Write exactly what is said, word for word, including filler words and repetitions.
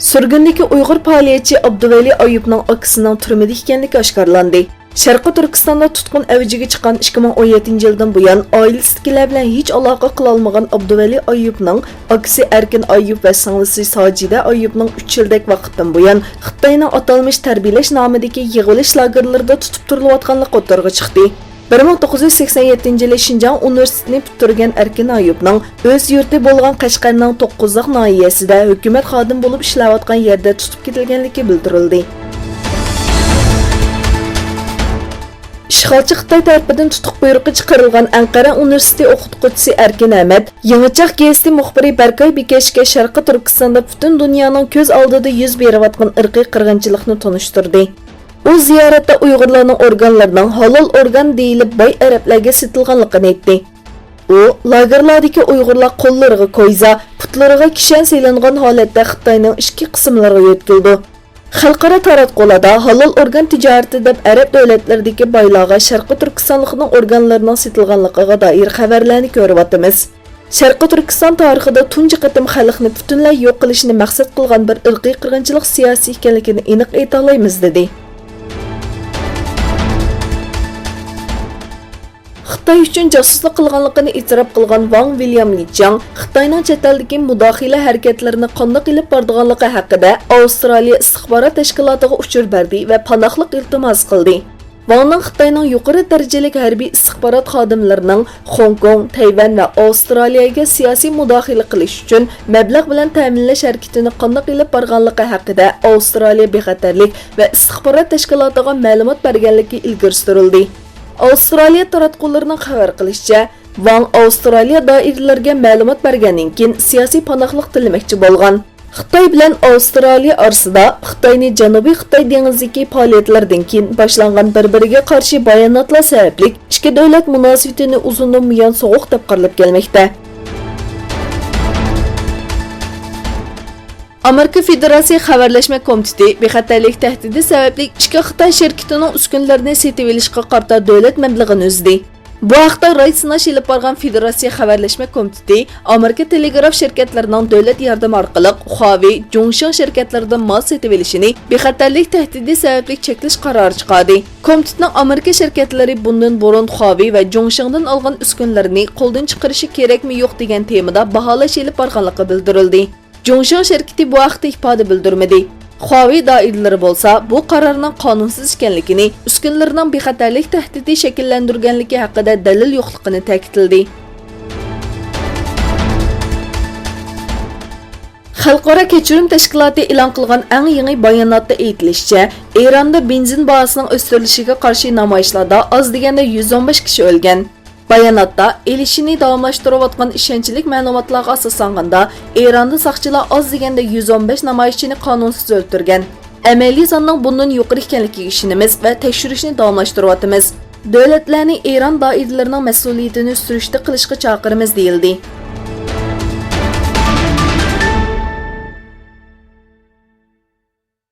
سۈرگۈندىكى ئۇيغۇر پائالىيەتچى ئابدۇۋەلى ئايۇپنىڭ ئاكىسىنىڭ تۈرمىدە ئىكەنلىكى ئاشكارىلاندى. شەرقىي تۈركىستاندا تۇتقۇن ئەۋجىگە چىققان ئىككى مىڭ ئون يەتتىنچى يىلدىن بۇيان، ئائىلىسىدىكىلەر بىلەن ھېچ ئالاقە قىلالمىغان ئابدۇۋەلى ئايۇپنىڭ ئاكىسى ئەركىن ئايۇپ ۋە سىڭلىسى ساجىدە ئايۇپنىڭ ئۈچ يىلدەك ۋاقىتتىن بۇيان خىتاينىڭ ئاتالمىش تەربىيەلەش نامىدىكى يىغىۋېلىش لاگېرلىرىدا تۇتۇپ تۇرۇلۇۋاتقانلىقى ئوتتۇرىغا چىقتى. بىر مىڭ توققۇز يۈز سەكسەن يەتتىنچى يىلى شىنجاڭ ئۇنىۋېرسىتېتىنى پۈتتۈرگەن ئەركىن ئايۇپنىڭ ئۆز يۇرتى بولغان قەشقەرنىڭ توققۇزاق ناھىيەسىدە ھۆكۈمەت خادىمى بولۇپ ئىشلەۋاتقان يەردە تۇتۇپ كېتىلگەنلىكى بىلدۈرۈلدى. ئىشغالچى خىتاي تەرىپىدىن تۇتۇق بۇيرۇقى چىقىرىلغان ئەنقەرە ئۇنىۋېرسىتېتى ئوقۇتقۇچىسى ئەركىن ئەمەت، يېڭىچاق گېزىتى مۇخبىرى بەركاي بىكەشكە شەرقىي تۈركىستاندا پۈتۈن دۇنيانىڭ كۆز ئالدىدا يۈز بېرىۋاتقان ئىرقىي قىرغىنچىلىقنى تونۇشتۇردى. ئۇ زىيارەتتە ئۇيغۇرلارنىڭ ئورگانلىرىنىڭ ھالال ئورگان دېيىلىپ باي ئەرەبلەرگە سېتىلغانلىقىنى ئېيتتى. ئۇ، لاگېرلاردىكى ئۇيغۇرلار قوللىرىغا كويزا، پۇتلىرىغا كىشەن سېلىنغان ھالەتتە خىتاينىڭ ئىچكى قىسىملىرىغا يۆتكىلىدۇ. خەلقئارا تاراتقۇلاردا ھالال ئورگان تىجارىتى دەپ ئەرەب دۆلەتلىرىدىكى بايلارغا شەرقىي تۈركىستانلىقنىڭ ئورگانلىرىنىڭ سېتىلغانلىقىغا دائىر خەۋەرلەرنى كۆرۈۋاتىمىز. شەرقىي تۈركىستان تارىخىدا تۇنجى قېتىم خەلقنى پۈتۈنلەي يوق قىلىشنى مەقسەت قىلغان بىر ئىرقىي قىرغىنچىلىق سىياسىتى ئىكەنلىكىنى ئېنىق ئېيتالايمىز، دېدى. خىتاي ئۈچۈن جاسۇسلۇق قىلغانلىقىنى ئېتىراپ قىلغان ۋاڭ ۋىليام لىچياڭ خىتاينىڭ چەت ئەلدىكى مۇداخىلە ھەرىكەتلىرىنى قانداق ئېلىپ بارىدىغانلىقى ھەققىدە ئاۋسترالىيە ئىستىخبارات تەشكىلاتىغا ئۇچۇر بەردى ۋە پاناھلىق ئىلتىماس قىلدى. ۋاڭنىڭ خىتاينىڭ يۇقىرى دەرىجىلىك ھەربىي ئىستىخبارات خادىملىرىنىڭ خوڭكوڭ، تەيۋەن ۋە ئاۋسترالىيەگە سىياسىي مۇداخىلە قىلىش ئۈچۈن مەبلەغ بىلەن تەمىنلەش ھەرىكىتىنى قانداق ئېلىپ بارغانلىقى ھەققىدە ئاۋسترالىيە بىخەتەرلىك ۋە ئىستىخبارات تەشكىلاتىغا مەلۇمات بەرگەنلىكى ئىلگىرى سۈرۈلدى. ئاۋسترالىيە تاراتقۇلىرىنىڭ خەۋەر قىلىشىچە، ۋاڭ ئاۋسترالىيە دائىرىلىرىگە مەلۇمات بەرگەندىن كېيىن سىياسىي پاناھلىق تىلىمەكچى بولغان. خىتاي بىلەن ئاۋسترالىيە ئارىسىدا خىتاينى جەنۇبىي خىتاي دېڭىزىدىكى پائالىيەتلەردىن كېيىن باشلانغان بىر-بىرىگە قارشى باياناتلار سەۋەبلىك ئىككى دۆلەت مۇناسىۋىتىنى ئۇزۇندىن بۇيان سوغۇق دەپ قارىلىپ كەلمەكتە. ئامېرىكا فېدېراتسىيە خەۋەرلەشمە كومىتېتى بىخەتەرلىك تەھدىتى سەۋەبلىك ئىككى خىتاي شىركىتىنىڭ ئۈسكۈنىلىرىنى سېتىۋېلىشقا قارىتا دۆلەت مەبلىغىنى ئۈزدى. بۇ ھەقتە رايت سىناش ئېلىپ بارغان فېدېراتسىيە خەۋەرلەشمە كومىتېتى ئامېرىكا تېلېگراف شىركەتلىرىنىڭ دۆلەت ياردىمى ئارقىلىق خۇاۋېي، جۇڭشىڭ شىركەتلىرىدىن مال سېتىۋېلىشىنى بىخەتەرلىك تەھدىتى سەۋەبلىك چەكلەش قارارى چىقاردى. كومىتېتنىڭ ئامېرىكا شىركەتلىرى بۇندىن بۇرۇن خۇاۋېي ۋە جۇڭشىڭدىن ئالغان ئۈسكۈنىلىرىنى قولدىن چىقىرىشى كېرەكمۇ يوق دېگەن تېمىدا باھالاش ئېلىپ بارغانلىقى بىلدۈرۈلدى. جۇڭشىڭ شىركىتى بۇ ھەقتە ئىپادە بىلدۈرمىدى. خۇاۋېي دائىرىلىرى بولسا بۇ قارارنىڭ قانۇنسىز ئىكەنلىكىنى، ئۈسكۈنىلىرىنىڭ بىخەتەرلىك تەھدىتى شەكىللەندۈرگەنلىكى ھەققىدە دەلىل يوقلۇقىنى تەكىتلىدى. خەلقئارا كەچۈرۈم تەشكىلاتى ئېلان قىلغان ئەڭ يېڭى باياناتتا ئېيتىلىشىچە، ئىراندا بېنزىن باھاسىنىڭ ئۆستۈرۈلۈشىگە قارشى نامايىشلاردا ئاز دېگەندە يۈز ئون بەش كىشى ئۆلگەن. باياناتتا، ئېلىشىنى داۋاملاشتۇرۇۋاتقان ئىشەنچلىك مەلۇماتلارغا ئاساسلانغاندا، ئىراندا ساقچىلار ئاز دېگەندە يۈز ئون بەش نامايىشچىنى قانۇنسىز ئۆلتۈرگەن. ئەمەلىي ساننىڭ بۇندىن يۇقىرى ئىكەنلىكىگە ئىشىنىمىز ۋە تەكشۈرۈشنى داۋاملاشتۇرۇۋاتىمىز. دۆلەتلەرنى ئىران دائىرىلىرىنىڭ مەسئۇلىيىتىنى سۈرۈشتە قىلىشقا چاقىرىمىز، دېيىلدى.